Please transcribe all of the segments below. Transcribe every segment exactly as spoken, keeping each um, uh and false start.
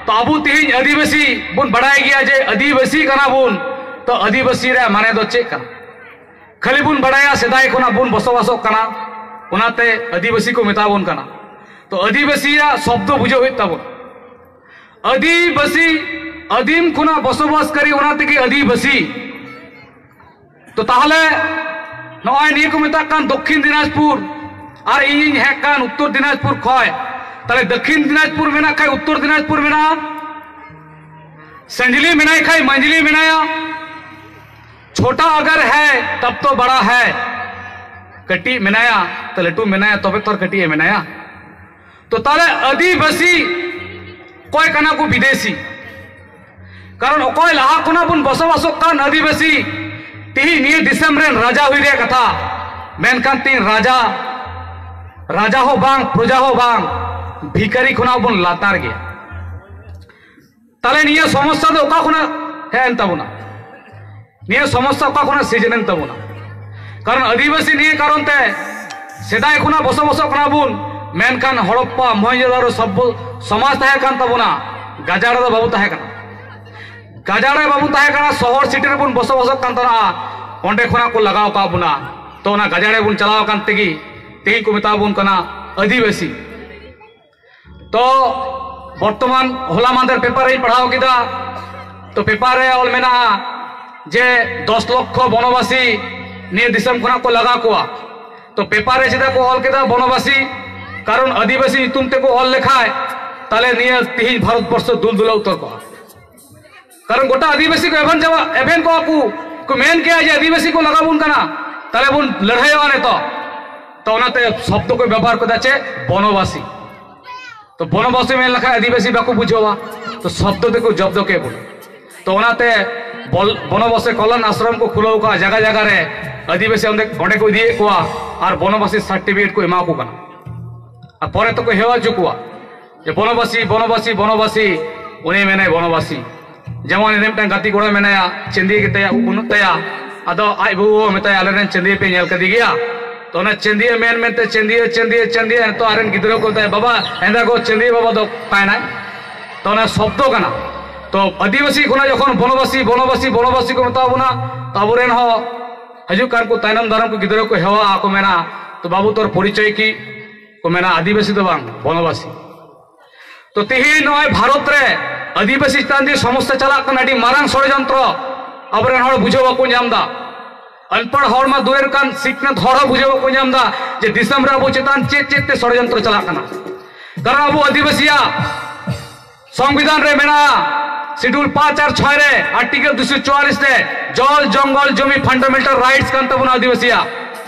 ᱛᱚ ᱟᱵᱚ ᱛᱮᱦᱮᱧ ᱟᱹᱫᱤᱵᱟᱹᱥᱤ ᱵᱚᱱ ᱵᱟᱲᱟᱭ ᱜᱮᱭᱟ ᱡᱮ ᱟᱹᱫᱤᱵᱟᱹᱥᱤ ᱠᱟᱱᱟ ᱵᱚᱱ, ᱛᱚ ᱟᱹᱫᱤᱵᱟᱹᱥᱤ ᱨᱮᱭᱟᱜ ᱢᱟᱱᱮ ᱫᱚ ᱪᱮᱫ ᱠᱟᱱᱟ? ᱠᱷᱟᱹᱞᱤ ᱵᱚᱱ ᱵᱟᱲᱟᱭᱟ ᱥᱮᱫᱟᱭ ᱠᱷᱚᱱᱟᱜ ᱵᱚᱱ ᱵᱚᱥᱚᱵᱟᱥᱚᱜ ᱠᱟᱱᱟ, ᱚᱱᱟᱛᱮ ᱟᱹᱫᱤᱵᱟᱹᱥᱤ ᱠᱚ ᱢᱮᱛᱟ ᱵᱚᱱ ᱠᱟᱱᱟ᱾ ᱛᱚ ᱟᱹᱫᱤᱵᱟᱹᱥᱤᱭᱟᱜ ᱥᱚᱵᱫᱚ ᱵᱩᱡᱷᱟᱹᱣ ᱦᱩᱭᱩᱜ ᱛᱟᱵᱚᱱ᱾ ᱟᱹᱫᱤᱵᱟᱹᱥᱤ, ᱟᱹᱫᱤᱢ ᱠᱷᱚᱱᱟᱜ ᱵᱚᱥᱚᱵᱟᱥ ᱠᱟᱹᱨᱤ, ᱚᱱᱟ ᱛᱮᱜᱮ ᱟᱹᱫᱤᱵᱟᱹᱥᱤ᱾ ᱛᱚ ᱛᱟᱦᱞᱮ ᱱᱚᱜᱼᱚᱭ ᱱᱤᱭᱟᱹ ᱠᱚ ᱢᱮᱛᱟᱜ ᱠᱟᱱ ᱫᱚᱠᱠᱷᱤᱱ ᱫᱤᱱᱟᱡᱽᱯᱩᱨ, ᱟᱨ ᱤᱧᱤᱧ ᱦᱮᱡ ᱠᱟᱱ ᱩᱛᱛᱚᱨ ᱫᱤᱱᱟᱡᱽᱯᱩᱨ ᱠᱷᱚᱱ᱾ ᱛᱟᱦᱞᱮ ᱫᱚᱠᱠᱷᱤᱱ ᱫᱤᱱᱟᱡᱽᱯᱩᱨ ᱢᱮᱱᱟᱜ ᱠᱷᱟᱱ ᱩᱛᱛᱚᱨ ᱫᱤᱱᱟᱡᱽᱯᱩᱨ ᱢᱮᱱᱟᱜᱼᱟ, ᱥᱟᱹᱧᱡᱽᱞᱤ ᱢᱮᱱᱟᱭ ᱠᱷᱟᱱ ᱢᱟᱹᱧᱡᱽᱞᱤ ᱢᱮᱱᱟᱭᱟ, ᱪᱷᱳᱴᱟ ᱟᱜᱟᱨ ᱦᱟᱭ ᱛᱟᱵ ᱛᱚ ᱵᱟᱲᱟ ᱦᱟᱭ, ᱠᱟᱹᱴᱤᱡ ᱢᱮᱱᱟᱭᱟ ᱛᱚ ᱞᱟᱹᱴᱩ ᱢᱮᱱᱟᱭᱟ, ᱛᱚᱵᱮ ᱛᱚ ᱟᱨ ᱠᱟᱹᱴᱤᱡ ᱮ ᱢᱮᱱᱟᱭᱟ᱾ ᱛᱚ ᱛᱟᱦᱞᱮ ᱟᱹᱫᱤᱵᱟᱹᱥᱤ ᱚᱠᱚᱭ ᱠᱟᱱᱟ ᱠᱚ? ᱵᱤᱫᱮᱥᱤ᱾ ᱠᱟᱨᱚᱱ ᱚᱠᱚᱭ ᱞᱟᱦᱟ ᱠᱷᱚᱱᱟᱜ ᱵᱚᱱ ᱵᱚᱥᱚᱵᱟᱥᱚᱜ ᱠᱟᱱ ᱟᱹᱫᱤᱵᱟᱹᱥᱤ, ᱛᱮᱦᱮᱧ ᱱᱤᱭᱟᱹ ᱫᱤᱥᱚᱢ ᱨᱮᱱ ᱨᱟᱡᱟ ᱦᱩᱭ ᱨᱮᱭᱟᱜ ᱠᱟᱛᱷᱟ, ᱢᱮᱱᱠᱷᱟᱱ ᱛᱮᱦᱮᱧ ᱨᱟᱡᱟ, ᱨᱟᱡᱟ ᱦᱚᱸ ᱵᱟᱝ, ᱯᱨᱚᱡᱟ ᱦᱚᱸ ᱵᱟᱝ, ᱵᱷᱤᱠᱟᱨᱤ ᱠᱷᱚᱱᱟᱜ ᱵᱚᱱ ᱞᱟᱛᱟᱨ ᱜᱮᱭᱟ᱾ ᱛᱟᱦᱞᱮ ᱱᱤᱭᱟᱹ ᱥᱚᱢᱚᱥᱥᱟ ᱫᱚ ᱚᱠᱟ ᱠᱷᱚᱱᱟᱜ ᱦᱮᱡ ᱮᱱ ᱛᱟᱵᱚᱱᱟ? ᱱᱤᱭᱟᱹ ᱥᱚᱢᱚᱥᱥᱟ ᱚᱠᱟ ᱠᱷᱚᱱᱟᱜ ᱥᱤᱨᱡᱚᱱ ᱮᱱ ᱛᱟᱵᱚᱱᱟ? ᱠᱟᱨᱚᱱ ᱟᱹᱫᱤᱵᱟᱹᱥᱤ ᱱᱤᱭᱟᱹ ᱠᱟᱨᱚᱱ ᱛᱮ ᱥᱮᱫᱟᱭ ᱠᱷᱚᱱᱟᱜ ᱵᱚᱥᱚᱵᱟᱥᱚᱜ ᱠᱟᱱᱟ ᱵᱚᱱ, ᱢᱮᱱᱠᱷᱟᱱ ᱦᱚᱲᱚᱯᱯᱟ, ᱢᱚᱦᱮᱱᱡᱳᱫᱟᱲᱳ ᱥᱚᱵᱽᱵᱚ ᱥᱚᱢᱟᱡᱽ ᱛᱟᱦᱮᱸ ᱠᱟᱱ ᱛᱟᱵᱚᱱᱟ, ᱜᱟᱡᱟᱲ ᱨᱮᱫᱚ ᱵᱟᱵᱚᱱ ᱛᱟᱦᱮᱸ ᱠᱟᱱᱟ᱾ ᱜᱟᱡᱟᱲ ᱨᱮ ᱵᱟᱵᱚᱱ ᱛᱟᱦᱮᱸ ᱠᱟᱱᱟ, ᱥᱚᱦᱚᱨ ᱥᱤᱴᱤ ᱨᱮᱵᱚᱱ ᱵᱚᱥᱚᱵᱟᱥᱚᱜ ᱠᱟᱱ ᱛᱟᱦᱮᱱᱟ, ᱚᱸᱰᱮ ᱠᱷᱚᱱᱟᱜ ᱠᱚ ᱞᱟᱜᱟᱣ ᱟᱠᱟᱫ ᱵᱚᱱᱟ᱾ ᱛᱚ ᱚᱱᱟ ᱜᱟᱡᱟᱲ ᱨᱮᱵᱚᱱ ᱪᱟᱞᱟᱣ ᱟᱠᱟᱱ ᱛᱮᱜᱮ ᱛᱮᱦᱮᱧ ᱠᱚ ᱢᱮᱛᱟ ᱵᱚᱱ ᱠᱟᱱᱟ ᱟᱹᱫᱤᱵᱟᱹᱥᱤ᱾ ᱛᱚ ᱵᱚᱨᱛᱚᱢᱟᱱ ᱦᱚᱞᱟ ᱢᱟᱦᱫᱮᱨ ᱯᱮᱯᱟᱨ ᱨᱮᱧ ᱯᱟᱲᱦᱟᱣ ᱠᱮᱫᱟ, ᱛᱚ ᱯᱮᱯᱟᱨ ᱨᱮ ᱚᱞ ᱢᱮᱱᱟᱜᱼᱟ ᱡᱮ ᱫᱚᱥ ᱞᱚᱠᱠᱷᱚ ᱵᱚᱱᱚᱵᱟᱥᱤ ᱱᱤᱭᱟᱹ ᱫᱤᱥᱚᱢ ᱠᱷᱚᱱᱟᱜ ᱠᱚ ᱞᱟᱜᱟ ᱠᱚᱣᱟ᱾ ᱛᱚ ᱯᱮᱯᱟᱨ ᱨᱮ ᱪᱮᱫᱟᱜ ᱠᱚ ᱚᱞ ᱠᱮᱫᱟ ᱵᱚᱱᱚᱵᱟᱥᱤ? ᱠᱟᱨᱚᱱ ᱟᱹᱫᱤᱵᱟᱹᱥᱤ ᱧᱩᱛᱩᱢ ᱛᱮᱠᱚ ᱚᱞ ᱞᱮᱠᱷᱟᱡ ᱛᱟᱦᱞᱮ ᱱᱤᱭᱟᱹ ᱛᱤᱦᱤᱧ ᱵᱷᱟᱨᱚᱛ ᱵᱚᱨᱥᱚ ᱫᱩᱞ ᱫᱩᱞᱟᱹ ᱩᱛᱟᱹᱨ ᱠᱚᱜᱼᱟ᱾ ᱠᱟᱨᱚᱱ ᱜᱚᱴᱟ ᱟᱹᱫᱤᱵᱟᱹᱥᱤ ᱠᱚ ᱮᱵᱷᱮᱱ ᱪᱟᱵᱟ, ᱮᱵᱷᱮᱱ ᱠᱚᱜᱼᱟ ᱠᱚ, ᱠᱚ ᱢᱮᱱ ᱠᱮᱭᱟ ᱡᱮ ᱟᱹᱫᱤᱵᱟᱹᱥᱤ ᱠᱚ ᱞᱟᱜᱟ ᱵᱚᱱ ᱠᱟᱱᱟ, ᱛᱟᱦᱞᱮ ᱵᱚᱱ ᱞᱟᱹᱲᱦᱟᱹᱭᱚᱜᱼᱟ ᱱᱤᱛᱚᱜ᱾ ᱛᱚ ᱚᱱᱟᱛᱮ ᱥᱚᱵᱫᱚ ᱠᱚ ᱵᱮᱵᱚᱦᱟᱨ ᱠᱮᱫᱟ ᱪᱮᱫ? ᱵᱚᱱᱚᱵᱟᱥᱤ᱾ ᱛᱚ ᱵᱚᱱᱚᱵᱟᱥᱤ ᱢᱮᱱ ᱞᱮᱠᱷᱟᱱ ᱟᱹᱫᱤᱵᱟᱹᱥᱤ ᱵᱟᱠᱚ ᱵᱩᱡᱷᱟᱹᱣᱟ, ᱛᱚ ᱥᱚᱵᱫᱚ ᱛᱮᱠᱚ ᱡᱚᱵᱫᱚ ᱠᱮᱫ ᱵᱚᱱᱟ᱾ ᱛᱚ ᱚᱱᱟᱛᱮ ᱵᱚᱞ-, ᱵᱚᱱᱚᱵᱟᱥᱤ ᱠᱚᱞᱞᱟᱱ ᱟᱥᱨᱚᱢ ᱠᱚ ᱠᱷᱩᱞᱟᱹᱣ ᱠᱟᱜᱼᱟ ᱡᱟᱭᱜᱟ ᱡᱟᱭᱜᱟ ᱨᱮ, ᱟᱹᱫᱤᱵᱟᱹᱥᱤ ᱚᱸᱰᱮ, ᱚᱸᱰᱮ ᱠᱚ ᱤᱫᱤᱭᱮᱫ ᱠᱚᱣᱟ ᱟᱨ ᱵᱚᱱᱚᱵᱟᱥᱤ ᱥᱟᱨᱴᱤᱯᱷᱤᱠᱮᱴ ᱠᱚ ᱮᱢᱟ ᱠᱚ ᱠᱟᱱᱟ᱾ ᱟᱨ ᱯᱚᱨᱮ ᱛᱮᱠᱚ ᱦᱮᱣᱟ ᱦᱚᱪᱚ ᱠᱚᱣᱟ ᱡᱮ ᱵᱚᱱᱚᱵᱟᱥᱤ, ᱵᱚᱱᱚᱵᱟᱥᱤ, ᱵᱚᱱᱚᱵᱟᱥᱤ, ᱩᱱᱤ ᱢᱮᱱᱟᱭ ᱵᱚᱱᱚᱵᱟᱥᱤ᱾ ᱡᱮᱢᱚᱱ ᱤᱧ ᱨᱮᱱ ᱢᱤᱫᱴᱟᱝ ᱜᱟᱛᱮ ᱠᱚᱲᱟ ᱢᱮᱱᱟᱭᱟ, ᱪᱟᱹᱱᱫᱤᱭᱟᱹ ᱜᱮᱛᱟᱭᱟ, ᱵᱟᱹᱱᱩᱜ ᱛᱟᱭᱟ᱾ ᱟᱫᱚ ᱟᱡ ᱵᱟᱹᱦᱩ ᱦᱚᱸ ᱢᱮᱛᱟᱭᱟ, "ᱟᱞᱮ ᱨᱮᱱ ᱪᱟᱹᱱᱫᱤᱭᱟᱹ ᱯᱮ ᱧᱮᱞ ᱠᱟᱫᱮ ᱜᱮᱭᱟ?" ᱛᱚ ᱚᱱᱟ ᱪᱟᱹᱱᱫᱤᱭᱟᱹ ᱢᱮᱱ ᱢᱮᱱᱛᱮ ᱪᱟᱹᱱᱫᱤᱭᱟᱹ, ᱪᱟᱹᱱᱫᱤᱭᱟᱹ, ᱪᱟᱹᱱᱫᱤᱭᱟᱹ, ᱱᱤᱛᱚᱜ ᱟᱡ ᱨᱮᱱ ᱜᱤᱫᱽᱨᱟᱹ ᱠᱚ ᱢᱮᱛᱟᱭᱟ, "ᱵᱟᱵᱟ, ᱦᱮᱸᱫᱟ ᱜᱚ ᱪᱟᱹᱱᱫᱤᱭᱟᱹ ᱵᱟᱵᱟ ᱫᱚ ᱚᱠᱟᱭᱮᱱᱟᱭ?" ᱛᱚ ᱚᱱᱟ ᱥᱚᱵᱫᱚ ᱠᱟᱱᱟ᱾ ᱛᱚ ᱟᱹᱫᱤᱵᱟᱹᱥᱤ ᱠᱷᱚᱱᱟᱜ ᱡᱚᱠᱷᱚᱱ ᱵᱚᱱᱚᱵᱟᱥᱤ, ᱵᱚᱱᱚᱵᱟᱥᱤ, ᱵᱚᱱᱚᱵᱟᱥᱤ ᱠᱚ ᱢᱮᱛᱟ ᱵᱚᱱᱟ, ᱛᱚ ᱟᱵᱚᱨᱮᱱ ᱦᱚᱸ ᱦᱤᱡᱩᱜ ᱠᱟᱱ ᱠᱚ ᱛᱟᱭᱱᱚᱢ ᱫᱟᱨᱟᱢ ᱠᱚ ᱜᱤᱫᱽᱨᱟᱹ ᱠᱚ ᱦᱮᱣᱟᱜᱼᱟ, ᱠᱚ ᱢᱮᱱᱟ, "ᱛᱚ ᱵᱟᱹᱵᱩ, ᱛᱳᱨ ᱯᱚᱨᱤᱪᱚᱭ ᱠᱤ?" ᱠᱚ ᱢᱮᱱᱟ, "ᱟᱹᱫᱤᱵᱟᱹᱥᱤ ᱫᱚ ᱵᱟᱝ, ᱵᱚᱱᱚᱵᱟᱥᱤ᱾" ᱛᱚ ᱛᱮᱦᱮᱧ ᱱᱚᱜᱼᱚᱭ ᱵᱷᱟᱨᱚᱛ ᱨᱮ ᱟᱹᱫᱤᱵᱟᱹᱥᱤ ᱪᱮᱛᱟᱱ ᱡᱮ ᱥᱚᱢᱚᱥᱥᱟ ᱪᱟᱞᱟᱜ ᱠᱟᱱᱟ, ᱟᱹᱰᱤ ᱢᱟᱨᱟᱝ ᱥᱚᱲᱭᱚᱱᱛᱨᱚ, ᱟᱵᱚᱨᱮᱱ ᱦᱚᱲ ᱵᱩᱡᱷᱟᱹᱣ ᱵᱟᱠᱚ ᱧᱟᱢ ᱮᱫᱟ᱾ ᱚᱱᱯᱚᱲ ᱦᱚᱲ ᱢᱟ ᱫᱩᱨᱮᱨ ᱠᱟᱱ, ᱥᱤᱠᱷᱱᱟᱹᱛ ᱦᱚᱲ ᱦᱚᱸ ᱵᱩᱡᱷᱟᱹᱣ ᱵᱟᱠᱚ ᱧᱟᱢ ᱮᱫᱟ ᱡᱮ ᱫᱤᱥᱚᱢ ᱨᱮ ᱟᱵᱚ ᱪᱮᱛᱟᱱ ᱪᱮᱫ ᱪᱮᱫ ᱛᱮ ᱥᱚᱲᱭᱚᱱᱛᱨᱚ ᱪᱟᱞᱟᱜ ᱠᱟᱱᱟ᱾ ᱠᱟᱨᱚᱱ ᱟᱵᱚ ᱟᱹᱫᱤᱵᱟᱹᱥᱤᱭᱟᱜ ᱥᱚᱝᱵᱤᱫᱷᱟᱱ ᱨᱮ ᱢᱮᱱᱟᱜᱼᱟ, ᱥᱤᱰᱩᱞ ᱯᱟᱸᱪ ᱟᱨ ᱪᱷᱚᱭ ᱨᱮ, ᱟᱨᱴᱤᱠᱮᱞ ᱫᱩᱥᱚ ᱪᱩᱣᱟᱞᱤᱥ ᱨᱮ, ᱡᱚᱞ, ᱡᱚᱝᱜᱚᱞ, ᱡᱚᱢᱤ ᱯᱷᱟᱱᱰᱟᱢᱮᱱᱴᱟᱞ ᱨᱟᱭᱤᱴᱥ ᱠᱟᱱ ᱛᱟᱵᱚᱱᱟ ᱟᱹᱫᱤᱵᱟᱹᱥᱤᱭᱟᱜ᱾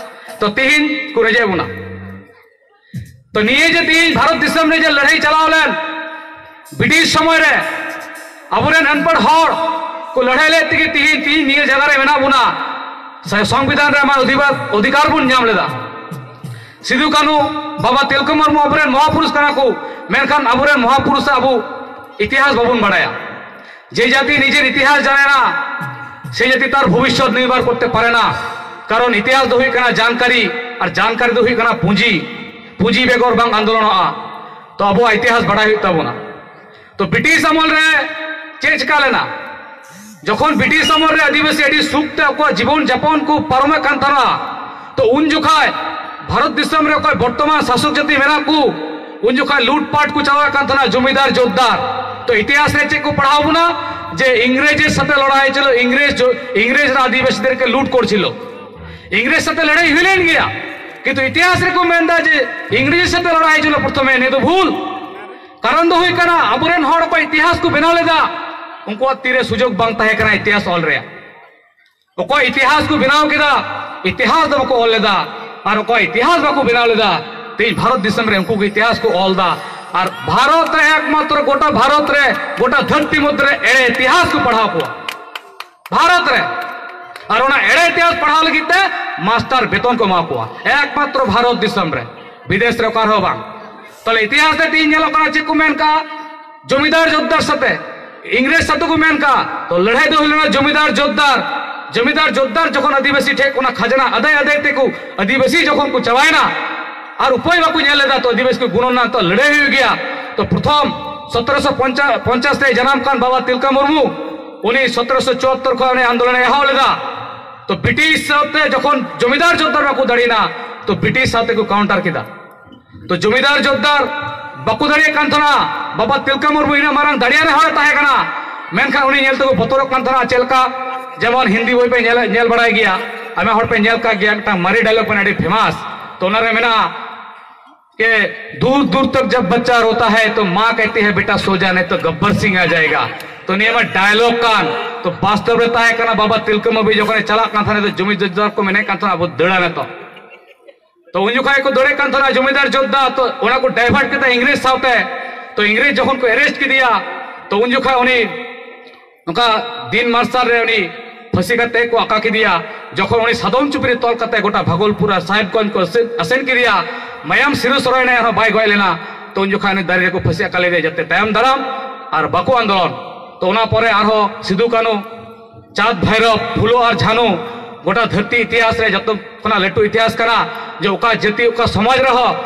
ᱛᱚ ᱛᱮᱦᱮᱧ ᱠᱚ ᱨᱮᱡᱮᱫ ᱵᱚᱱᱟ᱾ ᱛᱚ ᱱᱤᱭᱟᱹ ᱡᱮ ᱛᱮᱦᱮᱧ ᱵᱷᱟᱨᱚᱛ ᱫᱤᱥᱚᱢ ᱨᱮ ᱡᱮ ᱞᱟᱹᱲᱦᱟᱹᱭ ᱪᱟᱞᱟᱣ ᱞᱮᱱ, ᱵᱨᱤᱴᱤᱥ ᱥᱚᱢᱚᱭ ᱨᱮ ᱟᱵᱚᱨᱮᱱ ᱚᱱᱯᱚᱲ ᱦᱚᱲ ᱠᱚ ᱞᱟᱹᱲᱦᱟᱹᱭ ᱞᱮᱫ ᱛᱮᱜᱮ ᱛᱮᱦᱮᱧ, ᱛᱮᱦᱮᱧ ᱱᱤᱭᱟᱹ ᱡᱟᱭᱜᱟ ᱨᱮ ᱢᱮᱱᱟᱜ ᱵᱚᱱᱟ᱾ ᱥᱮ ᱥᱚᱝᱵᱤᱫᱷᱟᱱ ᱨᱮ ᱟᱢᱟᱜ ᱚᱫᱷᱤᱵᱟᱨ, ᱚᱫᱷᱤᱠᱟᱨ ᱵᱚᱱ ᱧᱟᱢ ᱞᱮᱫᱟ᱾ ᱥᱤᱫᱩ ᱠᱟᱹᱱᱦᱩ, ᱵᱟᱵᱟ ᱛᱤᱞᱠᱟᱹ ᱢᱩᱨᱢᱩ ᱟᱵᱚᱨᱮᱱ ᱢᱚᱦᱟᱯᱩᱨᱩᱥ ᱠᱟᱱᱟ ᱠᱚ, ᱢᱮᱱᱠᱷᱟᱱ ᱟᱵᱚᱨᱮᱱ ᱢᱚᱦᱟᱯᱩᱨᱩᱥ ᱟᱵᱚ ᱤᱛᱤᱦᱟᱥ ᱵᱟᱵᱚᱱ ᱵᱟᱲᱟᱭᱟ᱾ যে জাতি নিজের ইতিহাস জানে না, সেই জাতি তার ভবিষ্যৎ নির্মাণ করতে পারে না। কারণ ইতিহাস ᱫᱚ ᱦᱩᱭᱩᱜ ᱠᱟᱱᱟ ᱡᱟᱱᱠᱟᱨᱤ, ᱟᱨ ᱡᱟᱱᱠᱟᱨᱤ ᱫᱚ ᱦᱩᱭᱩᱜ ᱠᱟᱱᱟ ᱯᱩᱸᱡᱤ᱾ ᱯᱩᱸᱡᱤ ᱵᱮᱜᱚᱨ ᱵᱟᱝ ᱟᱱᱫᱳᱞᱚᱱᱚᱜᱼᱟ᱾ ᱛᱚ ᱟᱵᱚᱣᱟᱜ ᱤᱛᱤᱦᱟᱥ ᱵᱟᱲᱟᱭ ᱦᱩᱭᱩᱜ ᱛᱟᱵᱚᱱᱟ᱾ ᱛᱚ ᱵᱨᱤᱴᱤᱥ ᱟᱢᱚᱞ ᱨᱮ ᱪᱮᱫ ᱪᱤᱠᱟ ᱞᱮᱱᱟ? ᱡᱚᱠᱷᱚᱱ ᱵᱨᱤᱴᱤᱥ ᱟᱢᱚᱞ ᱨᱮ ᱟᱹᱫᱤᱵᱟᱹᱥᱤ ᱟᱹᱰᱤ ᱥᱩᱠ ᱛᱮ ᱟᱠᱚᱣᱟᱜ ᱡᱤᱵᱚᱱ ᱡᱟᱯᱚᱱ ᱠᱚ ᱯᱟᱨᱚᱢᱮᱫ ᱠᱟᱱ ᱛᱟᱦᱮᱱᱟ, ᱛᱚ ᱩᱱ ᱡᱚᱠᱷᱟᱡ ᱵᱷᱟᱨᱚᱛ ᱫᱤᱥᱚᱢ ᱨᱮ ᱚᱠᱚᱭ ᱵᱚᱨᱛᱚᱢᱟᱱ ᱥᱟᱥᱚᱠ ᱡᱟᱹᱛᱤ ᱢᱮᱱᱟᱜ ᱠᱚ, ᱩᱱ ᱡᱚᱠᱷᱟᱡ ᱞᱩᱴᱯᱟᱴ ᱠᱚ ᱪᱟᱞᱟᱣᱮᱫ ᱠᱟᱱ ᱛᱟᱦᱮᱱᱟ ᱡᱚᱢᱤᱫᱟᱨ ᱡᱳᱛᱫᱟᱨ᱾ ᱛᱚ ᱤᱛᱤᱦᱟᱥ ᱨᱮ ᱪᱮᱫ ᱠᱚ ᱯᱟᱲᱦᱟᱣ ᱵᱚᱱᱟ? যে ইংরেজের সাথে লড়াই ছিল, ইংরেজ জ-, ইংরেজরা আদিবাসীদেরকে লুট করছিল। ইংরেজ সাথে লড়াই ᱦᱩᱭ ᱞᱮᱱ ᱜᱮᱭᱟ, ᱠᱤᱱᱛᱩ ᱤᱛᱤᱦᱟᱥ ᱨᱮᱠᱚ ᱢᱮᱱᱫᱟ ᱡᱮ ᱤᱝᱨᱮᱡᱽ ᱥᱟᱛᱮ ᱞᱟᱲᱟᱭ ᱦᱩᱭᱩᱜ ᱯᱨᱚᱛᱷᱚᱢᱮ, ᱱᱤᱭᱟᱹ ᱫᱚ ᱵᱷᱩᱞ᱾ ᱠᱟᱨᱚᱱ ᱫᱚ ᱦᱩᱭᱩᱜ ᱠᱟᱱᱟ, ᱟᱵᱚᱨᱮᱱ ᱦᱚᱲ ᱚᱠᱚᱭ ᱤᱛᱤᱦᱟᱥ ᱠᱚ ᱵᱮᱱᱟᱣ ᱞᱮᱫᱟ, ᱩᱱᱠᱩᱣᱟᱜ ᱛᱤᱨᱮ ᱥᱩᱡᱳᱜᱽ ᱵᱟᱝ ᱛᱟᱦᱮᱸ ᱠᱟᱱᱟ ᱤᱛᱤᱦᱟᱥ ᱚᱞ ᱨᱮᱭᱟᱜ᱾ ᱚᱠᱚᱭ ᱤᱛᱤᱦᱟᱥ ᱠᱚ ᱵᱮᱱᱟᱣ ᱠᱮᱫᱟ, ᱤᱛᱤᱦᱟᱥ ᱫᱚ ᱵᱟᱠᱚ ᱚᱞ ᱞᱮᱫᱟ᱾ ᱟᱨ ᱚᱠᱚᱭ ᱤᱛᱤᱦᱟᱥ ᱵᱟᱠᱚ ᱵᱮᱱᱟᱣ ᱞᱮᱫᱟ, ᱛᱮᱦᱮᱧ ᱵᱷᱟᱨᱚᱛ ᱫᱤᱥᱚᱢ ᱨᱮ ᱩᱱᱠᱩ ᱜᱮ ᱤᱛᱤᱦᱟᱥ ᱠᱚ ᱚᱞ ᱫᱟ᱾ ᱟᱨ ᱵᱷᱟᱨᱚᱛ ᱨᱮ ᱮᱠᱢᱟᱛᱨᱚ, ᱜᱚᱴᱟ ᱵᱷᱟᱨᱚᱛ ᱨᱮ, ᱜᱚᱴᱟ ᱫᱷᱟᱹᱨᱛᱤ ᱢᱚᱫᱽᱫᱷᱮ ᱨᱮ ᱮᱲᱮ ᱤᱛᱤᱦᱟᱥ ᱠᱚ ᱯᱟᱲᱦᱟᱣ ᱠᱚᱣᱟ ᱵᱷᱟᱨᱚᱛ ᱨᱮ᱾ ᱟᱨ ᱚᱱᱟ ᱮᱲᱮ ᱤᱛᱤᱦᱟᱥ ᱯᱟᱲᱦᱟᱣ ᱞᱟᱹᱜᱤᱫ ᱛᱮ ᱢᱟᱥᱴᱟᱨ ᱵᱮᱛᱚᱱ ᱠᱚ ᱮᱢᱟ ᱠᱚᱣᱟ, ᱮᱠᱢᱟᱛᱨᱚ ᱵᱷᱟᱨᱚᱛ ᱫᱤᱥᱚᱢ ᱨᱮ, ᱵᱤᱫᱮᱥ ᱨᱮ ᱚᱠᱟ ᱨᱮᱦᱚᱸ ᱵᱟᱝ᱾ ᱛᱟᱦᱞᱮ ᱤᱛᱤᱦᱟᱥ ᱨᱮ ᱛᱮᱦᱮᱧ ᱧᱮᱞᱚᱜ ᱠᱟᱱᱟ, ᱪᱮᱫ ᱠᱚ ᱢᱮᱱ ᱠᱟᱜᱼᱟ, ᱡᱚᱢᱤᱫᱟᱨ ᱡᱳᱛᱫᱟᱨ ᱥᱟᱛᱮ, ᱤᱝᱨᱮᱡᱽ ᱥᱟᱛᱮ ᱠᱚ ᱢᱮᱱ ᱠᱟᱜᱼᱟ᱾ ᱛᱚ ᱞᱟᱹᱲᱦᱟᱹᱭ ᱫᱚ ᱦᱩᱭ ᱞᱮᱱᱟ ᱡᱚᱢᱤᱫᱟᱨ ᱡᱳᱛᱫᱟᱨ, ᱡᱚᱢᱤᱫᱟᱨ ᱡᱳᱛᱫᱟᱨ ᱡᱚᱠᱷᱚᱱ ᱟᱹᱫᱤᱵᱟᱹᱥᱤ ᱴᱷᱮᱡ ᱚᱱᱟ ᱠᱷᱟᱡᱽᱱᱟ ᱟᱫᱟᱭ ᱟᱫᱟᱭ ᱛᱮᱠᱚ ᱟᱹᱫᱤᱵᱟᱹᱥᱤ ᱡᱚᱠᱷᱚᱱ ᱠᱚ ᱪᱟᱵᱟᱭᱮᱱᱟ, ᱟᱨ ᱩᱯᱟᱹᱭ ᱵᱟᱠᱚ ᱧᱮᱞ ᱞᱮᱫᱟ, ᱛᱚ ᱟᱹᱫᱤᱵᱟᱹᱥᱤ ᱠᱚ ᱜᱩᱱᱟᱹᱱ ᱱᱟ, ᱛᱚ ᱞᱟᱹᱲᱦᱟᱹᱭ ᱦᱩᱭᱩᱜ ᱜᱮᱭᱟ᱾ ᱛᱚ ᱯᱨᱚᱛᱷᱚᱢ ᱥᱚᱛᱨᱚᱥᱚ ᱯᱚᱧᱪᱟᱥ ᱨᱮ ᱡᱟᱱᱟᱢ ᱠᱟᱱ ᱵᱟᱵᱟ ᱛᱤᱞᱠᱟᱹ ᱢᱩᱨᱢᱩ, ᱩᱱᱤ ᱥᱚᱛᱨᱚᱥᱚ ᱪᱩᱣᱟᱛᱛᱚᱨ ᱠᱷᱚᱱ ᱩᱱᱤ ᱟᱱᱫᱳᱞᱚᱱ ᱮ ᱮᱦᱚᱵ ᱞᱮᱫᱟ᱾ ᱛᱚ ᱵᱨᱤᱴᱤᱥ ᱥᱟᱶᱛᱮ ᱡᱚᱠᱷᱚᱱ ᱡᱚᱢᱤᱫᱟᱨ ᱡᱳᱛᱫᱟᱨ ᱵᱟᱠᱚ ᱫᱟᱲᱮᱭᱮᱱᱟ, ᱛᱚ ᱵᱨᱤᱴᱤᱥ ᱥᱟᱶᱛᱮ ᱠᱚ ᱠᱟᱣᱩᱱᱴᱟᱨ ᱠᱮᱫᱟ᱾ ᱛᱚ ᱡᱚᱢᱤᱫᱟᱨ ᱡᱳᱛᱫᱟᱨ ᱵᱟᱠᱚ ᱫᱟᱲᱮᱭᱟᱜ ᱠᱟᱱ ᱛᱟᱦᱮᱱᱟ᱾ ᱵᱟᱵᱟ ᱛᱤᱞᱠᱟᱹ ᱢᱩᱨᱢᱩ ᱤᱱᱟᱹᱜ ᱢᱟᱨᱟᱝ ᱫᱟᱲᱮᱭᱟᱱ ᱦᱚᱲᱮ ᱛᱟᱦᱮᱸ ᱠᱟᱱᱟ, ᱢᱮᱱᱠᱷᱟᱱ ᱩᱱᱤ ᱧᱮᱞ ᱛᱮᱠᱚ ᱵᱚᱛᱚᱨᱚᱜ ᱠᱟᱱ ᱛᱟᱦᱮᱱᱟ᱾ ᱪᱮᱫ ᱞᱮᱠᱟ ᱡᱮᱢᱚᱱ ᱦᱤᱱᱫᱤ ᱵᱳᱭ ᱯᱮ ᱧᱮᱞ, ᱧᱮᱞ ᱵᱟᱲᱟᱭ ᱜᱮᱭᱟ, ᱟᱭᱢᱟ ᱦᱚᱲ ᱯᱮ ᱧᱮᱞ ᱠᱟᱜ ᱜᱮᱭᱟ, ᱢᱤᱫᱴᱟᱝ ᱢᱟᱨᱮ ᱰᱟᱭᱞᱚᱜ ᱢᱮᱱᱟᱜᱼᱟ, ᱟᱹᱰᱤ ᱯᱷᱮᱢᱟᱥ᱾ ᱛᱚ ᱚᱱᱟᱨᱮ ᱢᱮᱱᱟᱜᱼᱟ, कि दूर दूर तक जब बच्चा रोता है तो माँ कहती है, "बेटा सो जा, नहीं तो गब्बर सिंह आ जाएगा।" ᱛᱚ ᱱᱤᱭᱟᱹ ᱢᱟ ᱰᱟᱭᱞᱚᱜ ᱠᱟᱱ, ᱛᱚ ᱵᱟᱥᱛᱚᱵ ᱨᱮ ᱛᱟᱦᱮᱸ ᱠᱟᱱᱟ᱾ ᱵᱟᱵᱟ ᱛᱤᱞᱠᱟᱹ ᱢᱟᱹᱡᱷᱤ ᱡᱚᱠᱷᱚᱱᱮ ᱪᱟᱞᱟᱜ ᱠᱟᱱ ᱛᱟᱦᱮᱱᱟ, ᱛᱚ ᱡᱚᱢᱤ ᱡᱳᱛᱫᱟᱨ ᱠᱚ ᱢᱮᱱᱮᱫ ᱠᱟᱱ ᱛᱟᱦᱮᱱᱟ, "ᱟᱵᱚ ᱫᱟᱹᱲᱟ ᱱᱤᱛᱚᱜ᱾" ᱛᱚ ᱩᱱ ᱡᱚᱠᱷᱟᱡ ᱠᱚ ᱫᱟᱹᱲᱮᱫ ᱠᱟᱱ ᱛᱟᱦᱮᱱᱟ ᱡᱚᱢᱤᱫᱟᱨ ᱡᱳᱛᱫᱟ, ᱛᱚ ᱚᱱᱟ ᱠᱚ ᱰᱟᱭᱵᱷᱟᱨᱴ ᱠᱮᱫᱟ ᱤᱝᱨᱮᱡᱽ ᱥᱟᱶᱛᱮ᱾ ᱛᱚ ᱤᱝᱨᱮᱡᱽ ᱡᱚᱠᱷᱚᱱ ᱠᱚ ᱮᱨᱮᱥᱴ ᱠᱮᱫᱮᱭᱟ, ᱛᱚ ᱩᱱ ᱡᱚᱠᱷᱟᱡ ᱩᱱᱤ ᱱᱚᱝᱠᱟ ᱫᱤᱱ ᱢᱟᱨᱥᱟᱞ ᱨᱮ ᱩᱱᱤ ᱯᱷᱟᱹᱥᱤ ᱠᱟᱛᱮ ᱠᱚ ᱟᱠᱟ ᱠᱮᱫᱮᱭᱟ᱾ ᱡᱚᱠᱷᱚᱱ ᱩᱱᱤ ᱥᱟᱫᱚᱢ ᱪᱩᱯᱤ ᱨᱮ ᱛᱚᱞ ᱠᱟᱛᱮ ᱜᱚᱴᱟ ᱵᱷᱟᱜᱚᱞᱯᱩᱨ ᱟᱨ ᱥᱟᱦᱮᱵᱽᱜᱚᱸᱡᱽ ᱠᱚ ᱟᱹᱥᱮᱱ, ᱟᱹᱥᱮᱱ ᱠᱮᱫᱮᱭᱟ, ᱢᱟᱭᱟᱢ ᱥᱤᱨᱟᱹ ᱥᱚᱨᱚᱭᱮᱱᱟ, ᱮᱱᱦᱚᱸ ᱵᱟᱭ ᱜᱚᱡ ᱞᱮᱱᱟ᱾ ᱛᱚ ᱩᱱ ᱡᱚᱠᱷᱟᱡ ᱩᱱᱤ ᱫᱟᱨᱮ ᱨᱮᱠᱚ ᱯᱷᱟᱹᱥᱤ ᱟᱠᱟ ᱞᱮᱫᱮᱭᱟ, ᱡᱟᱛᱮ ᱛᱟᱭᱚᱢ ᱫᱟᱨᱟᱢ ᱟᱨ ᱵᱟᱠᱚ ᱟᱱᱫᱳᱞᱚᱱ᱾ ᱛᱚ ᱚᱱᱟ ᱯᱚᱨᱮ ᱟᱨᱦᱚᱸ ᱥᱤᱫᱩ ᱠᱟᱹᱱᱦᱩ, ᱪᱟᱸᱫᱽ ᱵᱷᱟᱭᱨᱚᱵ, ᱯᱷᱩᱞᱳ ᱟᱨ ᱡᱷᱟᱱᱩ, ᱜᱚᱴᱟ ᱫᱷᱟᱹᱨᱛᱤ ᱤᱛᱤᱦᱟᱥ ᱨᱮ ᱡᱚᱛᱚ ᱠᱷᱚᱱᱟᱜ ᱞᱟᱹᱴᱩ ᱤᱛᱤᱦᱟᱥ ᱠᱟᱱᱟ, ᱡᱮ ᱚᱠᱟ ᱡᱟᱹᱛᱤ, ᱚᱠᱟ ᱥᱚᱢᱟᱡᱽ ᱨᱮᱦᱚᱸ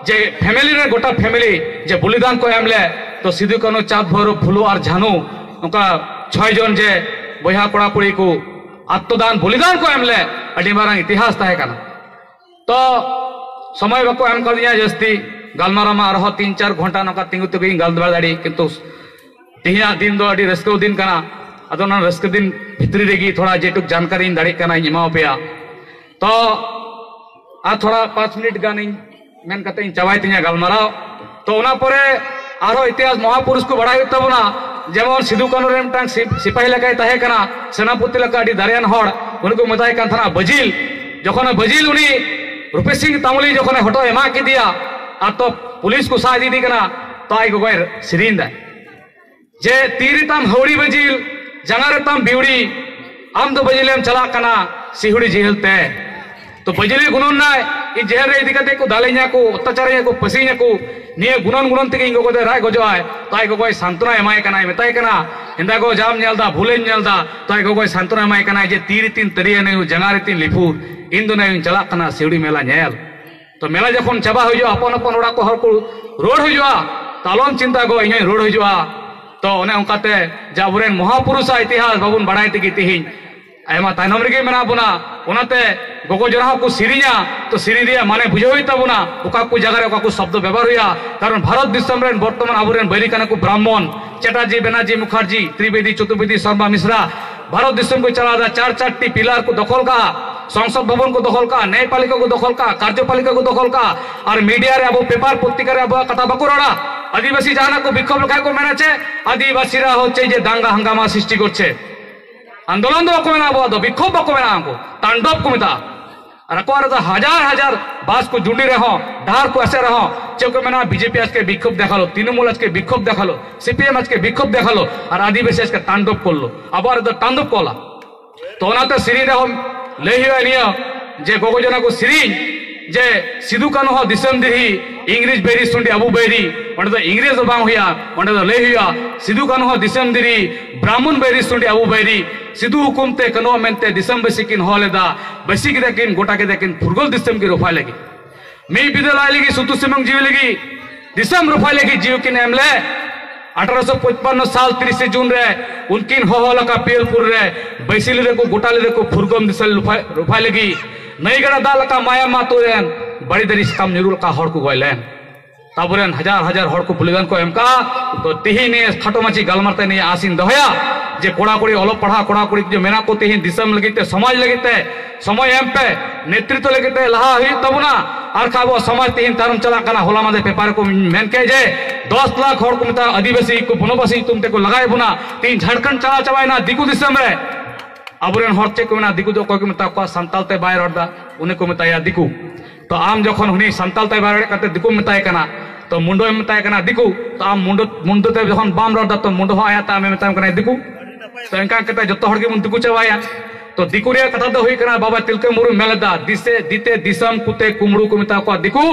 ᱡᱮ ᱯᱷᱮᱢᱮᱞᱤ ᱨᱮ, ᱜᱚᱴᱟ ᱯᱷᱮᱢᱮᱞᱤ ᱡᱮ ᱵᱚᱞᱤᱫᱟᱱ ᱠᱚ ᱮᱢ ᱞᱮᱫ, ᱛᱚ ᱥᱤᱫᱩ ᱠᱟᱹᱱᱦᱩ, ᱪᱟᱸᱫᱽ ᱵᱷᱟᱭᱨᱚᱵ, ᱯᱷᱩᱞᱳ ᱟᱨ ᱡᱷᱟᱱᱩ, ᱱᱚᱝᱠᱟ ᱪᱷᱚᱭ ᱡᱚᱱ ᱡᱮ ᱵᱚᱭᱦᱟ ᱠᱚᱲᱟ ᱠᱩᱲᱤ ᱠᱚ ᱟᱛᱢᱚᱫᱟᱱ ᱵᱚᱞᱤᱫᱟᱱ ᱠᱚ ᱮᱢ ᱞᱮᱫ, ᱟᱹᱰᱤ ᱢᱟᱨᱟᱝ ᱤᱛᱤᱦᱟᱥ ᱛᱟᱦᱮᱸ ᱠᱟᱱᱟ᱾ ᱛᱚ ᱥᱚᱢᱚᱭ ᱵᱟᱠᱚ ᱮᱢ ᱠᱟᱣᱫᱤᱧᱟ ᱡᱟᱹᱥᱛᱤ, ᱜᱟᱞᱢᱟᱨᱟᱣ ᱢᱟ ᱟᱨᱦᱚᱸ ᱛᱤᱱ ᱪᱟᱨ ᱜᱷᱚᱱᱴᱟ ᱱᱚᱝᱠᱟ ᱛᱤᱸᱜᱩ ᱛᱮᱜᱮᱧ ᱜᱟᱞᱢᱟᱨᱟᱣ ᱫᱟᱲᱮᱭᱟᱜ, ᱠᱤᱱᱛᱩ ᱛᱮᱦᱮᱧᱟᱜ ᱫᱤᱱ ᱫᱚ ᱟᱹᱰᱤ ᱨᱟᱹᱥᱠᱟᱹ ᱫᱤᱱ ᱠᱟᱱᱟ᱾ ᱟᱫᱚ ᱚᱱᱟ ᱨᱟᱹᱥᱠᱟᱹ ᱫᱤᱱ ᱵᱷᱤᱛᱨᱤ ᱨᱮᱜᱮ ᱛᱷᱚᱲᱟ ᱡᱮᱴᱩᱠ ᱡᱟᱱᱠᱟᱨᱤᱧ ᱫᱟᱲᱮᱭᱟᱜ ᱠᱟᱱᱟᱧ ᱮᱢᱟᱣᱟᱯᱮᱭᱟ᱾ ᱛᱚ ᱟᱨ ᱛᱷᱚᱲᱟ ᱯᱟᱸᱪ ᱢᱤᱱᱤᱴ ᱜᱟᱱᱤᱧ ᱢᱮᱱ ᱠᱟᱛᱮ ᱤᱧ ᱪᱟᱵᱟᱭ ᱛᱤᱧᱟ ᱜᱟᱞᱢᱟᱨᱟᱣ᱾ ᱛᱚ ᱚᱱᱟ ᱯᱚᱨᱮ ᱟᱨᱦᱚᱸ ᱤᱛᱤᱦᱟᱥ ᱢᱚᱦᱟᱯᱩᱨᱩᱥ ᱠᱚ ᱵᱟᱲᱟᱭ ᱦᱩᱭᱩᱜ ᱛᱟᱵᱚᱱᱟ᱾ ᱡᱮᱢᱚᱱ ᱥᱤᱫᱩ ᱠᱟᱹᱱᱦᱩ ᱨᱮ ᱢᱤᱫᱴᱟᱝ ᱥᱤᱯ-, ᱥᱤᱯᱟᱦᱤ ᱞᱮᱠᱟᱭ ᱛᱟᱦᱮᱸ ᱠᱟᱱᱟ, ᱥᱮᱱᱟᱯᱚᱛᱤ ᱞᱮᱠᱟ ᱟᱹᱰᱤ ᱫᱟᱲᱮᱭᱟᱱ ᱦᱚᱲ, ᱩᱱᱤ ᱠᱚ ᱢᱮᱛᱟᱭ ᱠᱟᱱ ᱛᱟᱦᱮᱱᱟ ᱵᱟᱹᱡᱤᱞ᱾ ᱡᱚᱠᱷᱚᱱ ᱵᱟᱹᱡᱤᱞ ᱩᱱᱤ ᱨᱩᱯᱮ ᱥᱤᱝ ᱛᱟᱢᱩᱞᱤ ᱡᱚᱠᱷᱚᱱᱮ ᱦᱚᱴᱚᱜ ᱮ ᱮᱢᱟᱜ ᱠᱮᱫᱮᱭᱟ, ᱟᱨ ᱛᱚ ᱯᱩᱞᱤᱥ ᱠᱚ ᱥᱟᱵ ᱤᱫᱤ ᱠᱟᱱᱟ, ᱛᱚ ᱟᱡ ᱜᱚᱜᱚᱭ ᱥᱮᱨᱮᱧ ᱫᱟᱭ ᱡᱮ, "ᱛᱤ ᱨᱮᱛᱟᱢ ᱦᱟᱹᱣᱲᱤ ᱵᱟᱹᱡᱤᱞ, ᱡᱟᱸᱜᱟ ᱨᱮᱛᱟᱢ ᱵᱤᱣᱲᱤ, ᱟᱢ ᱫᱚ ᱵᱟᱹᱡᱤᱞᱮᱢ ᱪᱟᱞᱟᱜ ᱠᱟᱱᱟ ᱥᱤᱦᱩᱲᱤ ᱡᱮᱦᱮᱞ ᱛᱮ᱾" ᱛᱚ ᱵᱟᱹᱡᱤᱞᱤ ᱜᱩᱱᱟᱹᱱ ᱱᱟᱭ, ᱤᱧ ᱡᱮᱦᱮᱞ ᱨᱮ ᱤᱫᱤ ᱠᱟᱛᱮ ᱠᱚ ᱫᱟᱞᱮᱧᱟ ᱠᱚ, ᱚᱛᱛᱟᱪᱟᱨᱤᱧᱟ ᱠᱚ, ᱯᱟᱹᱥᱤᱧᱟ ᱠᱚ, ᱱᱤᱭᱟᱹ ᱜᱩᱱᱟᱹᱱ ᱜᱩᱱᱟᱹᱱ ᱛᱮᱜᱮ ᱤᱧ ᱜᱚᱜᱚ ᱫᱚᱭ ᱨᱟᱜ ᱜᱚᱡᱚᱜᱼᱟᱭ᱾ ᱛᱚ ᱟᱡ ᱜᱚᱜᱚᱭ ᱥᱟᱱᱛᱚᱱᱟ ᱮᱢᱟᱭ ᱠᱟᱱᱟᱭ, ᱢᱮᱛᱟᱭ ᱠᱟᱱᱟ, "ᱦᱮᱸᱫᱟ ᱜᱚ, ᱡᱟᱢ ᱧᱮᱞ ᱫᱟ, ᱵᱷᱩᱞᱮᱧ ᱧᱮᱞ ᱫᱟ?" ᱛᱚ ᱟᱡ ᱜᱚᱜᱚᱭ ᱥᱟᱱᱛᱚᱱᱟ ᱮᱢᱟᱭ ᱠᱟᱱᱟᱭ ᱡᱮ, "ᱛᱤ ᱨᱮᱛᱤᱧ ᱛᱟᱹᱨᱤᱭᱟ ᱱᱟᱹᱭᱩ, ᱡᱟᱸᱜᱟ ᱨᱮᱛᱤᱧ ᱞᱤᱯᱷᱩᱨ, ᱤᱧ ᱫᱚ ᱱᱟᱹᱭᱩᱧ ᱪᱟᱞᱟᱜ ᱠᱟᱱᱟ ᱥᱤᱣᱲᱤ ᱢᱮᱞᱟ ᱧᱮᱞ᱾" ᱛᱚ ᱢᱮᱞᱟ ᱡᱚᱠᱷᱚᱱ ᱪᱟᱵᱟ ᱦᱩᱭᱩᱜᱼᱟ, ᱟᱯᱚᱱ ᱟᱯᱚᱱ ᱚᱲᱟᱜ ᱠᱚ ᱦᱚᱲ ᱠᱚ ᱨᱩᱣᱟᱹᱲ ᱦᱩᱭᱩᱜᱼᱟ, ᱛᱟᱞᱚᱢ ᱪᱤᱱᱛᱟ ᱠᱚ ᱤᱧ ᱦᱚᱸᱧ ᱨᱩᱣᱟᱹᱲ ᱦᱤᱡᱩᱜᱼᱟ᱾ ᱛᱚ ᱚᱱᱮ ᱚᱱᱠᱟᱛᱮ ᱡᱮ ᱟᱵᱚᱨᱮᱱ ᱢᱚᱦᱟᱯᱩᱨᱩᱥᱟᱜ ᱤᱛᱤᱦᱟᱥ ᱵᱟᱵᱚᱱ ᱵᱟᱲᱟᱭ ᱛᱮᱜᱮ ᱛᱮᱦᱮᱧ ᱟᱭᱢᱟ ᱛᱟᱭᱱᱚᱢ ᱨᱮᱜᱮ ᱢᱮᱱᱟᱜ ᱵᱚᱱᱟ᱾ ᱚᱱᱟᱛᱮ ᱜᱚᱜᱚ ᱡᱚᱱᱟ ᱦᱚᱸᱠᱚ ᱥᱮᱨᱮᱧᱟ, ᱛᱚ ᱥᱮᱨᱮᱧ ᱨᱮᱭᱟᱜ ᱢᱟᱱᱮ ᱵᱩᱡᱷᱟᱹᱣ ᱦᱩᱭᱩᱜ ᱛᱟᱵᱚᱱᱟ, ᱚᱠᱟ ᱠᱚ ᱡᱟᱭᱜᱟ ᱨᱮ ᱚᱠᱟ ᱠᱚ ᱥᱚᱵᱫᱚ ᱵᱮᱵᱚᱦᱟᱨ ᱦᱩᱭᱩᱜᱼᱟ᱾ ᱠᱟᱨᱚᱱ ᱵᱷᱟᱨᱚᱛ ᱫᱤᱥᱚᱢ ᱨᱮᱱ ᱵᱚᱨᱛᱚᱢᱟᱱ ᱟᱵᱚᱨᱮᱱ ᱵᱟᱹᱭᱨᱤ ᱠᱟᱱᱟ ᱠᱚ ᱵᱨᱟᱦᱢᱚᱱ, ᱪᱮᱴᱟᱨᱡᱤ, ᱵᱮᱱᱟᱨᱡᱤ, ᱢᱩᱠᱷᱟᱨᱡᱤ, ᱛᱨᱤᱵᱮᱫᱤ, ᱪᱚᱛᱩᱨᱵᱮᱫᱤ, ᱥᱚᱨᱢᱟ, ᱢᱤᱥᱨᱟ᱾ ᱵᱷᱟᱨᱚᱛ ᱫᱤᱥᱚᱢ ᱠᱚ ᱪᱟᱞᱟᱣ ᱮᱫᱟ, ᱪᱟᱨ ᱪᱟᱨᱴᱤ ᱯᱤᱞᱟᱨ ᱠᱚ ᱫᱚᱠᱷᱚᱞ ᱠᱟᱜᱼᱟ, ᱥᱚᱝᱥᱚᱫ ᱵᱷᱚᱵᱚᱱ ᱠᱚ ᱫᱚᱠᱷᱚᱞ ᱠᱟᱜᱼᱟ, ᱱᱭᱟᱭᱯᱟᱞᱤᱠᱟ ᱠᱚ ᱫᱚᱠᱷᱚᱞ ᱠᱟᱜᱼᱟ, ᱠᱟᱨᱡᱚᱯᱟᱞᱤᱠᱟ ᱠᱚ ᱫᱚᱠᱷᱚᱞ ᱠᱟᱜᱼᱟ, ᱟᱨ ᱢᱤᱰᱤᱭᱟ ᱨᱮ ᱟᱵᱚ ᱯᱮᱯᱟᱨ ᱯᱚᱛᱨᱤᱠᱟ ᱨᱮ ᱟᱵᱚᱣᱟᱜ ᱠᱟᱛᱷᱟ ᱵᱟᱠᱚ ᱨᱚᱲᱟ᱾ ᱟᱹᱫᱤᱵᱟᱹᱥᱤ ᱡᱟᱦᱟᱱᱟᱜ ᱠᱚ ᱵᱤᱠᱷᱳᱵ ᱞᱮᱠᱷᱟᱡ ᱠᱚ ᱢᱮᱱᱟ ᱪᱮᱫ, ᱟᱹᱫᱤᱵᱟᱹᱥᱤ ᱨᱟ ᱦᱚᱪᱪᱷᱮ ᱡᱮ ᱫᱟᱝᱜᱟ ᱦᱟᱝᱜᱟᱢᱟ ᱥᱨᱤᱥᱴᱤ ᱠᱚᱨᱪᱷᱮ᱾ ᱟᱱᱫᱳᱞᱚᱱ ᱫᱚ ᱵᱟᱠᱚ ᱢᱮᱱᱟ, ᱟᱵᱚᱣᱟᱜ ᱫᱚ ᱵᱤᱠᱷᱳᱵ ᱵᱟᱠᱚ ᱢᱮᱱᱟ, ᱩᱱᱠᱩ ᱛᱟᱱᱰᱚᱵ ᱠᱚ ᱢᱮᱛᱟᱜᱼᱟ᱾ ᱟᱨ ᱟᱠᱚᱣᱟᱜ ᱨᱮᱫᱚ ᱦᱟᱡᱟᱨ ᱦᱟᱡᱟᱨ ᱵᱟᱥ ᱠᱚ ᱡᱩᱸᱰᱤ ᱨᱮᱦᱚᱸ, ᱰᱟᱦᱟᱨ ᱠᱚ ᱮᱥᱮᱫ ᱨᱮᱦᱚᱸ, ᱪᱮᱫ ᱠᱚ ᱢᱮᱱᱟ, ᱵᱤᱡᱮᱯᱤ ᱟᱡᱠᱮ ᱵᱤᱠᱷᱳᱵ ᱫᱮᱠᱷᱟᱞᱳ, ᱛᱨᱤᱱᱢᱩᱞ ᱟᱡᱠᱮ ᱵᱤᱠᱷᱳᱵ ᱫᱮᱠᱷᱟᱞᱳ, ᱥᱤᱯᱤᱮᱢ ᱟᱡᱠᱮ ᱵᱤᱠᱷᱳᱵ ᱫᱮᱠᱷᱟᱞᱳ, ᱟᱨ ᱟᱹᱫᱤᱵᱟᱹᱥᱤ ᱟᱡᱠᱮ ᱛᱟᱱᱰᱚᱵ ᱠᱚᱨᱞᱳ᱾ ᱟᱵᱚᱣᱟᱜ ᱨᱮᱫᱚ ᱛᱟᱱᱰᱚᱵ ᱠᱚ ᱚᱞᱟ᱾ ᱛᱚ ᱚᱱᱟᱛᱮ ᱥᱮᱨᱮᱧ ᱨᱮᱦᱚᱸ ᱞᱟᱹᱭ ᱦᱩᱭᱩᱜᱼᱟ ᱱᱤᱭᱟᱹ, ᱡᱮ ᱜᱚᱜᱚ ᱡᱚᱱᱟ ᱠᱚ ᱥᱮᱨᱮᱧ, ᱡᱮ ᱥᱤᱫᱩ ᱠᱟᱹᱱᱦᱩ ᱦᱚᱸ ᱫᱤᱥᱚᱢ ᱫᱤᱨᱦᱤ, ᱤᱝᱨᱮᱡᱽ ᱵᱟᱹᱭᱨᱤ ᱥᱩᱸᱰᱤ ᱟᱵᱚ ᱵᱟᱹᱭᱨᱤ᱾ ᱚᱸᱰᱮ ᱫᱚ ᱤᱝᱨᱮᱡᱽ ᱫᱚ ᱵᱟᱝ ᱦᱩᱭᱩᱜᱼᱟ, ᱚᱸᱰᱮ ᱫᱚ ᱞᱟᱹᱭ ᱦᱩᱭᱩᱜᱼᱟ, ᱥᱤᱫᱩ ᱠᱟᱹᱱᱦᱩ ᱦᱚᱸ ᱫᱤᱥᱚᱢ ᱫᱤᱨᱦᱤ, ᱵᱨᱟᱦᱢᱚᱱ ᱵᱟᱹᱭᱨᱤ ᱥᱩᱸᱰᱤ ᱟᱵᱚ ᱵᱟᱹᱭᱨᱤ᱾ ᱥᱤᱫᱩ ᱦᱩᱠᱩᱢ ᱛᱮ ᱠᱟᱹᱱᱦᱩ ᱢᱮᱱᱛᱮ ᱫᱤᱥᱚᱢ ᱵᱟᱹᱥᱤ ᱠᱤᱱ ᱦᱚᱦᱚ ᱞᱮᱫᱟ, ᱵᱟᱹᱥᱤ ᱠᱮᱫᱟ ᱠᱤᱱ, ᱜᱚᱴᱟ ᱠᱮᱫᱟ ᱠᱤᱱ, ᱯᱷᱩᱨᱜᱟᱹᱞ ᱫᱤᱥᱚᱢ ᱠᱤᱱ ᱨᱚᱯᱷᱟᱭ ᱞᱟᱹᱜᱤᱫ᱾ ᱢᱤᱫ ᱵᱤᱫᱟᱹ ᱞᱟᱭ ᱞᱟᱹᱜᱤᱫ ᱥᱩᱛᱩ ᱥᱩᱢᱩᱝ ᱡᱤᱣᱤ ᱞᱟᱹᱜᱤᱫ, ᱫᱤᱥᱚᱢ ᱨᱚᱯᱷᱟᱭ ᱞᱟᱹᱜᱤᱫ ᱡᱤᱣᱤ ᱠᱤᱱ ᱮᱢ ᱞᱮᱫ᱾ ᱟᱴᱷᱟᱨᱚᱥᱚ ᱯᱚᱪᱯᱟᱱᱱᱚ ᱥᱟᱞ ᱛᱤᱨᱤᱥᱮ ᱡᱩᱱ ᱨᱮ ᱩᱱᱠᱤᱱ ᱦᱚᱦᱚ ᱞᱮᱠᱟ ᱯᱤᱭᱟᱹᱞᱯᱩᱨ ᱨᱮ ᱵᱟᱹᱭᱥᱤ ᱞᱮᱫᱟ ᱠᱚ, ᱜᱚᱴᱟ ᱞᱮᱫᱟ ᱠᱚ ᱯᱷᱩᱨᱜᱟᱹᱢ ᱫᱤᱥᱚᱢ ᱨᱚᱯᱷᱟᱭ, ᱨᱚᱯᱷᱟᱭ ᱞᱟᱹᱜᱤᱫ᱾ ᱱᱟᱹᱭ ᱜᱟᱰᱟ ᱫᱟᱜ ᱞᱮᱠᱟ ᱢᱟᱭᱟᱢ ᱢᱟ ᱛᱩᱫ ᱮᱱ, ᱵᱟᱲᱮ ᱫᱟᱨᱮ ᱥᱟᱠᱟᱢ ᱧᱩᱨᱩ ᱞᱮᱠᱟ ᱦᱚᱲ ᱠᱚ ᱜᱚᱡ ᱞᱮᱱ᱾ ᱛᱟᱵᱚᱨᱮᱱ ᱦᱟᱡᱟᱨ ᱦᱟᱡᱟᱨ ᱦᱚᱲ ᱠᱚ ᱵᱚᱞᱤᱫᱟᱱ ᱠᱚ ᱮᱢ ᱠᱟᱜᱼᱟ᱾ ᱛᱚ ᱛᱤᱦᱤᱧ ᱱᱤᱭᱟᱹ ᱠᱷᱟᱴᱚ ᱢᱟᱹᱪᱷᱤ ᱜᱟᱞᱢᱟᱨᱟᱣ ᱛᱮ ᱱᱤᱭᱟᱹ ᱟᱥᱤᱧ ᱫᱚᱦᱚᱭᱟ ᱡᱮ ᱠᱚᱲᱟ ᱠᱩᱲᱤ, ᱚᱞᱚᱜ ᱯᱟᱲᱦᱟᱣ ᱠᱚᱲᱟ ᱠᱩᱲᱤ ᱡᱮ ᱢᱮᱱᱟᱜ ᱠᱚ ᱛᱤᱦᱤᱧ ᱫᱤᱥᱚᱢ ᱞᱟᱹᱜᱤᱫ ᱛᱮ, ᱥᱚᱢᱟᱡᱽ ᱞᱟᱹᱜᱤᱫ ᱛᱮ ᱥᱚᱢᱚᱭ ᱮᱢ ᱯᱮ, ᱱᱮᱛᱨᱤᱛᱣ ᱞᱟᱹᱜᱤᱫ ᱛᱮ ᱞᱟᱦᱟ ᱦᱩᱭᱩᱜ ᱛᱟᱵᱚᱱᱟ᱾ ᱟᱨ ᱠᱷᱟᱡ ᱟᱵᱚᱣᱟᱜ ᱥᱚᱢᱟᱡᱽ ᱛᱤᱦᱤᱧ ᱛᱟᱭᱱᱚᱢ ᱪᱟᱞᱟᱜ ᱠᱟᱱᱟ᱾ ᱦᱚᱞᱟ ᱢᱟᱫᱷᱮᱨ ᱯᱮᱯᱟᱨ ᱨᱮᱠᱚ ᱢᱮᱱ ᱠᱮᱫ ᱡᱮ ᱫᱚᱥ ᱞᱟᱠᱷ ᱦᱚᱲ ᱠᱚ ᱢᱮᱛᱟᱜᱼᱟ ᱟᱹᱫᱤᱵᱟᱹᱥᱤ ᱠᱚ, ᱵᱚᱱᱚᱵᱟᱥᱤ ᱧᱩᱛᱩᱢ ᱛᱮᱠᱚ ᱞᱟᱜᱟᱭᱮᱫ ᱵᱚᱱᱟ᱾ ᱛᱤᱦᱤᱧ ᱡᱷᱟᱲᱠᱷᱚᱸᱰ ᱪᱟᱞᱟᱣ ᱪᱟᱵᱟᱭᱮᱱᱟ ᱫᱤᱠᱩ ᱫᱤᱥᱚᱢ ᱨᱮ᱾ ᱟᱵᱚᱨᱮᱱ ᱦᱚᱲ ᱪᱮᱫ ᱠᱚ ᱢᱮᱱᱟ, ᱫᱤᱠᱩ ᱫᱚ ᱚᱠᱚᱭ ᱠᱚ ᱢᱮᱛᱟ ᱠᱚᱣᱟ? ᱥᱟᱱᱛᱟᱲ ᱛᱮ ᱵᱟᱭ ᱨᱚᱲ ᱮᱫᱟ, ᱩᱱᱤ ᱠᱚ ᱢᱮᱛᱟᱭᱟ ᱫᱤᱠᱩ᱾ ᱛᱚ ᱟᱢ ᱡᱚᱠᱷᱚᱱ ᱩᱱᱤ ᱥᱟᱱᱛᱟᱲ ᱛᱮ ᱵᱟᱭ ᱨᱚᱲᱮᱫ ᱠᱟᱱᱛᱮ ᱫᱤᱠᱩᱢ ᱢᱮᱛᱟᱭ ᱠᱟᱱᱟ, ᱛᱚ ᱢᱩᱱᱰᱟᱹᱢ ᱢᱮᱛᱟᱭ ᱠᱟᱱᱟ ᱫᱤᱠᱩ, ᱛᱚ ᱟᱢ ᱢᱩᱱᱰᱟᱹ, ᱢᱩᱱᱰᱟᱹ ᱛᱮ ᱡᱚᱠᱷᱚᱱ ᱵᱟᱢ ᱨᱚᱲ ᱮᱫᱟ, ᱛᱚ ᱢᱩᱱᱰᱟᱹ ᱦᱚᱸ ᱟᱭᱟᱜ ᱛᱮ ᱟᱢᱮ ᱢᱮᱛᱟᱢ ᱠᱟᱱᱟ ᱫᱤᱠᱩ᱾ ᱛᱚ ᱮᱱᱠᱟ ᱠᱟᱛᱮ ᱡᱚᱛᱚ ᱦᱚᱲ ᱜᱮᱵᱚᱱ ᱫᱤᱠᱩ ᱪᱟᱵᱟᱭᱟ᱾ ᱛᱚ ᱫᱤᱠᱩ ᱨᱮᱭᱟᱜ ᱠᱟᱛᱷᱟ ᱫᱚ ᱦᱩᱭᱩᱜ ᱠᱟᱱᱟ, ᱵᱟᱵᱟ ᱛᱤᱞᱠᱟᱹ ᱢᱩᱨᱢᱩ ᱢᱮᱱ ᱞᱮᱫᱟ, ᱫᱤᱥᱮ ᱫᱤᱛᱮ ᱫᱤᱥᱚᱢ ᱠᱩᱛᱮ ᱠᱩᱢᱲᱩ ᱠᱚ ᱢᱮᱛᱟ ᱠᱚᱣᱟ ᱫᱤᱠᱩ᱾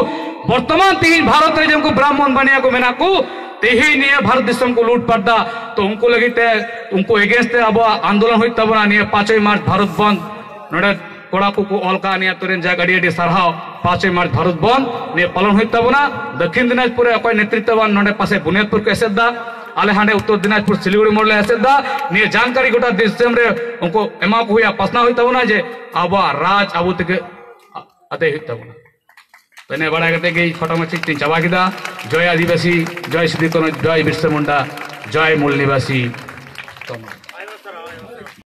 ᱵᱚᱨᱛᱚᱢᱟᱱ ᱛᱤᱦᱤᱧ ᱵᱷᱟᱨᱚᱛ ᱨᱮ ᱡᱮ ᱩᱱᱠᱩ ᱵᱨᱟᱦᱢᱚᱱ ᱵᱟᱱᱤᱭᱟ ᱠᱚ ᱢᱮᱱᱟᱜ ᱠᱚ, ᱛᱤᱦᱤᱧ ᱱᱤᱭᱟᱹ ᱵᱷᱟᱨᱚᱛ ᱫᱤᱥᱚᱢ ᱠᱚ ᱞᱩᱴ ᱯᱟᱴ ᱮᱫᱟ᱾ ᱛᱚ ᱩᱱᱠᱩ ᱞᱟᱹᱜᱤᱫ ᱛᱮ, ᱩᱱᱠᱩ against ᱛᱮ ᱟᱵᱚᱣᱟᱜ ᱟᱱᱫᱳᱞᱚᱱ ᱦᱩᱭᱩᱜ ᱛᱟᱵᱚᱱᱟ ᱱᱤᱭᱟᱹ ᱯᱟᱸᱪᱚᱭ ᱢᱟᱨᱪ ᱵᱷᱟᱨᱚᱛ ᱵᱚᱱᱫᱷ᱾ ᱱᱚᱰᱮ ᱠᱚᱲᱟ ᱠᱚᱠᱚ ᱚᱞ ᱠᱟᱜ ᱱᱤᱭᱟᱹ ᱟᱹᱛᱩ ᱨᱮᱱ ᱡᱟᱠ, ᱟᱹᱰᱤ ᱟᱹᱰᱤ ᱥᱟᱨᱦᱟᱣ᱾ ᱯᱟᱸᱪᱮᱭ ᱢᱟᱨᱪ ᱵᱷᱟᱨᱚᱛ ᱵᱚᱱᱫᱷ ᱱᱤᱭᱟᱹ ᱯᱟᱞᱚᱱ ᱦᱩᱭᱩᱜ ᱛᱟᱵᱚᱱᱟ᱾ ᱫᱚᱠᱷᱤᱱ ᱫᱤᱱᱟᱡᱽᱯᱩᱨ ᱨᱮ ᱚᱠᱚᱭ ᱱᱮᱛᱨᱤᱛᱵᱟᱱ, ᱱᱚᱰᱮ ᱯᱟᱥᱮ ᱵᱩᱱᱤᱭᱟᱫᱽᱯᱩᱨ ᱠᱚ ᱮᱥᱮᱫ ᱫᱟ, ᱟᱞᱮ ᱦᱟᱸᱰᱮ ᱩᱛᱛᱚᱨ ᱫᱤᱱᱟᱡᱽᱯᱩᱨ ᱥᱤᱞᱤᱜᱩᱲᱤ ᱢᱳᱲ ᱞᱮ ᱮᱥᱮᱫ ᱫᱟ᱾ ᱱᱤᱭᱟᱹ ᱡᱟᱱᱠᱟᱨᱤ ᱜᱚᱴᱟ ᱫᱤᱥᱚᱢ ᱨᱮ ᱩᱱᱠᱩ ᱮᱢᱟ ᱠᱚ ᱦᱩᱭᱩᱜᱼᱟ, ᱯᱟᱥᱱᱟᱣ ᱦᱩᱭᱩᱜ ᱛᱟᱵᱚᱱᱟ ᱡᱮ ᱟᱵᱚᱣᱟᱜ ᱨᱟᱡᱽ ᱟᱵᱚ ᱛᱮᱜᱮ ᱟᱫᱮ ᱦᱩᱭᱩᱜ ᱛᱟᱵᱚᱱᱟ᱾ ᱛᱚ ᱤᱱᱟᱹ ᱵᱟᱲᱟᱭ ᱠᱟᱛᱮ ᱜᱮ ᱤᱧ ᱠᱷᱟᱴᱚ ᱢᱟᱪᱷᱟ ᱛᱤᱧ ᱪᱟᱵᱟ ᱠᱮᱫᱟ᱾ ᱡᱚᱭ ᱟᱹᱫᱤᱵᱟᱹᱥᱤ, ᱡᱚᱭ ᱥᱤᱫᱩ ᱠᱟᱹᱱᱦᱩ, ᱡᱚᱭ ᱵᱤᱨᱥᱟ ᱢᱩᱱᱰᱟ, ᱡᱚᱭ ᱢᱩᱞ ᱱᱤᱵᱟᱥᱤ᱾